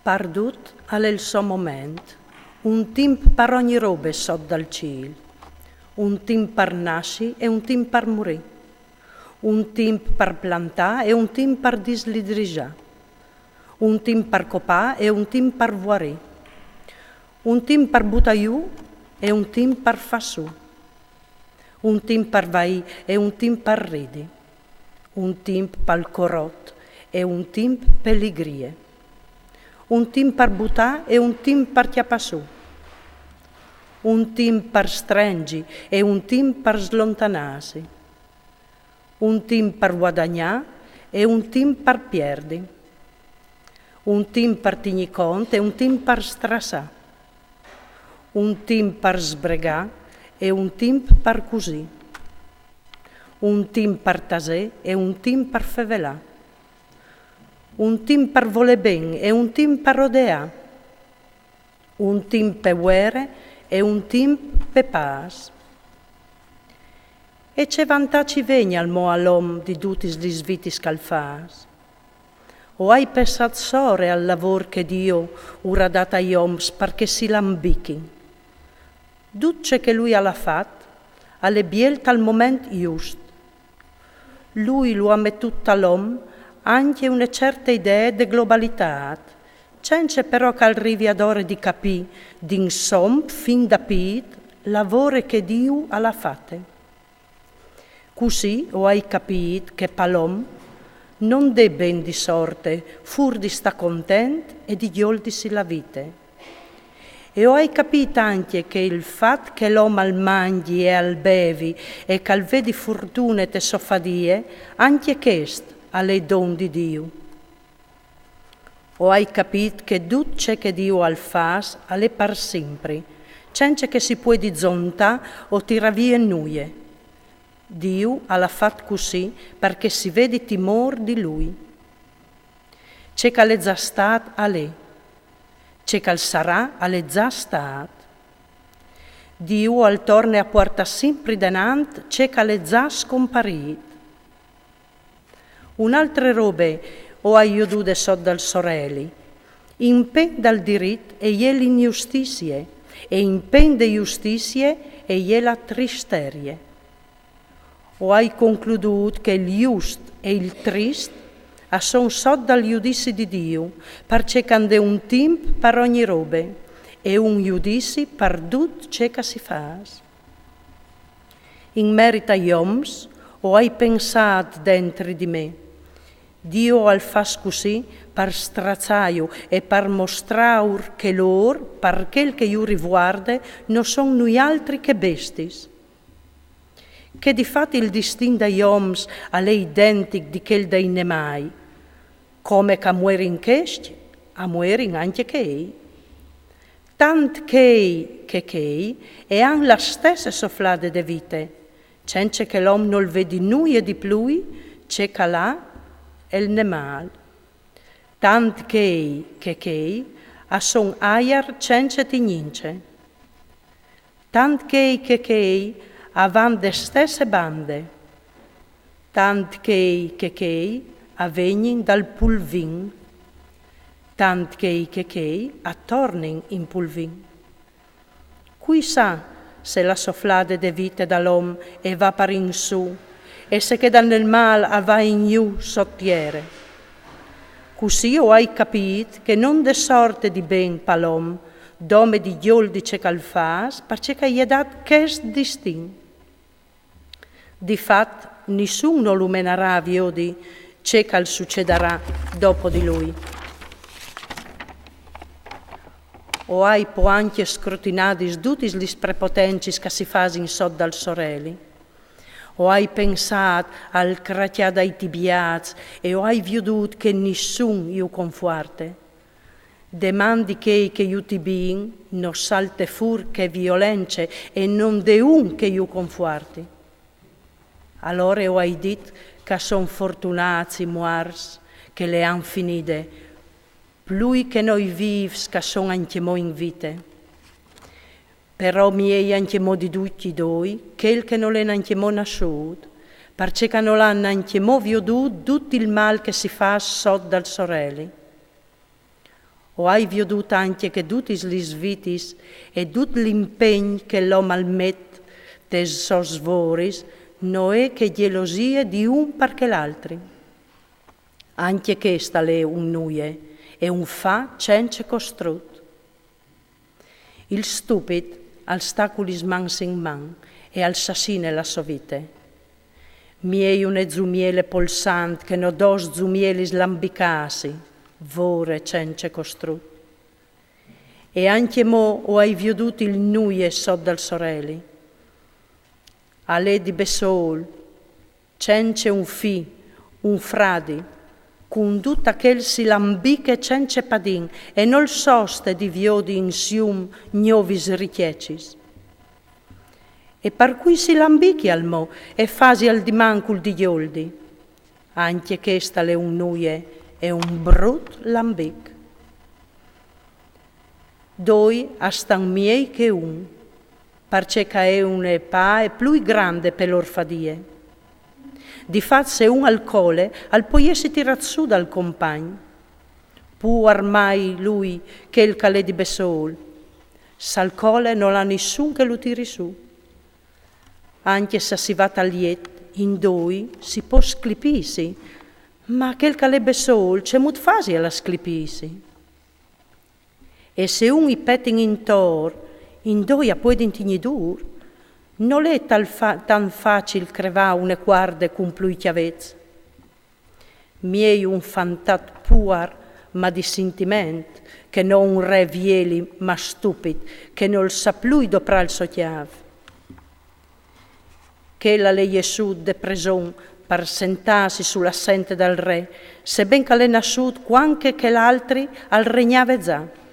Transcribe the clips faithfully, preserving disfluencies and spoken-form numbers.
Pardut al è il so moment, un timp par ogni robe sot dal cîl, un timp par nassi e un timp par murî, un timp par plantâ e un timp par dislidrigiâ, un timp par copâ e un timp par vuarî, un timp par butâ jù e un timp par fâ sù, un timp par vaî e un timp par ridi, un timp pal corot e un timp pe ligrie, un timp par butâ e un timp par cjapâ sù, un timp par strengi e un timp par slontanâsi, un timp par vuadagnâ e un timp par pierdi, un timp par tignî cont e un timp par strassâ, un timp par sbregâ e un timp par cusî, un timp par tasê e un timp par fevelâ, un timp par volê ben e un timp par rodeâ, un timp pe vuere e un timp pe pâs. E ce vantaç i vegnial mo a l'om di dutis lis vitis che al fâs? O ai pensât sore al lavôr che Diu ur à dât ai oms par che si lambichin. Dut ce che lui al à fat al è biel tal moment just. Lui lu à metût tal om ancje une certe idee de globalitât, cence però che al rivi adore di capî, d'insom, fin da pît, la vore che Diu al à fate. Cussì o ai capît che pal om no 'nd è ben di sorte fûr di stâ content e di gjoldisi la vite. E o ai capît ancje che il fat che l'om al mangji e al bevi e che al vedi fortune te sô fadie, ancje chest al è don di Diu. O ai capît che dut ce che Diu al fâs al è par simpri, cence che si puedi zontâ o tirâ vie nuie. Diu al à fat cussì par che si vedi timôr di lui. Ce che al è za stât al è, ce che al sarà al è za stât. Diu al torne a puartâ simpri denant ce che al è za scomparît. Une altre robe o ai jodude sot dal soreli. In pen dal dirit e je l'injustizie, e in pen de justizie e je la tristerie. O ai concludût che il just e il trist a son sot dal judizi di Diu, parcè che a 'nd è un timp par ogni robe e un judizi par dut ce che si fâs. In merit ai oms o ai pensât dentri di me: Diu al fâs cussì par straçâju e par mostrâur che lôr, par chel che ju rivuarde, no son nuialtri che bestis. Che di fat il distin dai oms al è identic di chel dai nemâi. Come che a muerin chescj, a muerin ancje chei. Tant chei che chei e àn la stesse soflade de vite, cence che l'om nol vedi nuie di plui ce che al à el nemâl. Tant chei che chei a son aiar cence tignince. Tant chei che chei a van de stesse bande. Tant chei che chei a vegnin dal pulvin. Tant chei che chei a tornin in pulvin. Cui sa se la soflade de vite dal om e va par in sù, e se chê dal nemâl a va in jù sot tiere. Cussì o ai capît che no 'nd è sorte di ben pal om, dome di gjoldi ce che al fâs, parcè che a i è dât chest distin. Di fat, nissun no lu menarà a viodi ce che al sucedarà dopo di lui. O ai po ancje scrutinadis dutis lis prepotencis che si fasin sot dal soreli. O ai pensât al craçâ dai tibiâts e o ai viodût che nissun ju confuarte. Demandi chei che ju tibin, no salte fûr che violence e no 'nd è un che ju confuarti. Alore o ai dit che a son fortunâts i muarts che le àn finide, plui che no i vîfs che a son ancjemò in vite. Però miei ancjemò di ducj i doi, chel che nol è nancjemò nassût, parcè che nol à nancjemò viodût dut il mâl che si fâs sot dal soreli. O ai viodût ancje che dutis lis vitis e dut l'impegn che l'om al met tes sôs voris no è che gjelosie di un par chel altri. Ancje chest al è un nuie, e un fâ cence costrut. Il stupit al sta cu lis mans in man e al sassine la sô vite. Miei une zumiele polsant che no dôs zumielis lambicâsi, vore cence costrut. E ancjemò o ai viodût il nuie sot dal soreli. Al è di bessôl, cence un fi, un fradi, cun dut chel si lambiche cence padin e nol soste di viodi insium gnovis ricjecis. E par cui si lambichial mo e fasial di mancul di gjoldi? Ancje chest al è un nuie e un brut lambic. Doi a stan miei che un, parcè ch'a è une pae plui grande pe lôr fadie. Di fat, se un al cole, al pol jessi tirât sù dal compagn. Puar mai lui, chel ch'al è di bessôl. S'al cole nol à nissun che lu tiri sù. Ancje s'a si va tal jet, in doi si pò sclipîsi, ma chel ch'al è bessôl cemût fasial a sclipîsi? E se un i petin intor, in doi a puedin tignî dûr, nol è tal fa-, tant facil crevâ une cuarde cun plui cjavets. Miei un fantat puar, ma di sintiment, che no un re vieli, ma stupit, che nol sa plui doprâ il so cjâf. Chel al è jessût de preson par sentâsi su la sente dal re, seben ch'al è nassût cuant che chel altri al regnave za.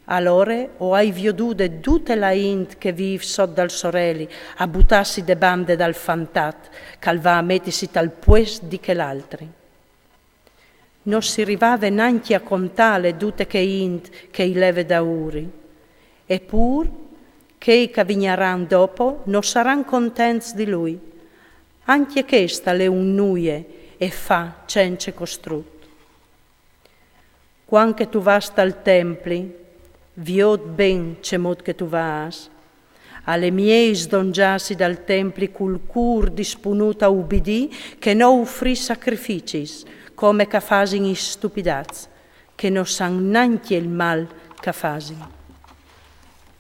Alore o ai viodude dute la int che vîf sot dal soreli a butâsi de bande dal fantat, ch'al va a metisi tal puest di chel altri. No si rivave nancje a contâle dute chê int che i leve daûri. Epûr, chei ch'a vignaran dopo no saran contents di lui. Ancje chest al è un nuie e fâ cence costrut. Cuant che tu vâs tal templi, viôt ben cemût che tu vâs. Al è miei sdonzâsi dal templi cul cûr dispunût a ubidî che no ufrî sacrificis, come ch'a fasin i stupidats, che no san nancje il mâl ch'a fasin.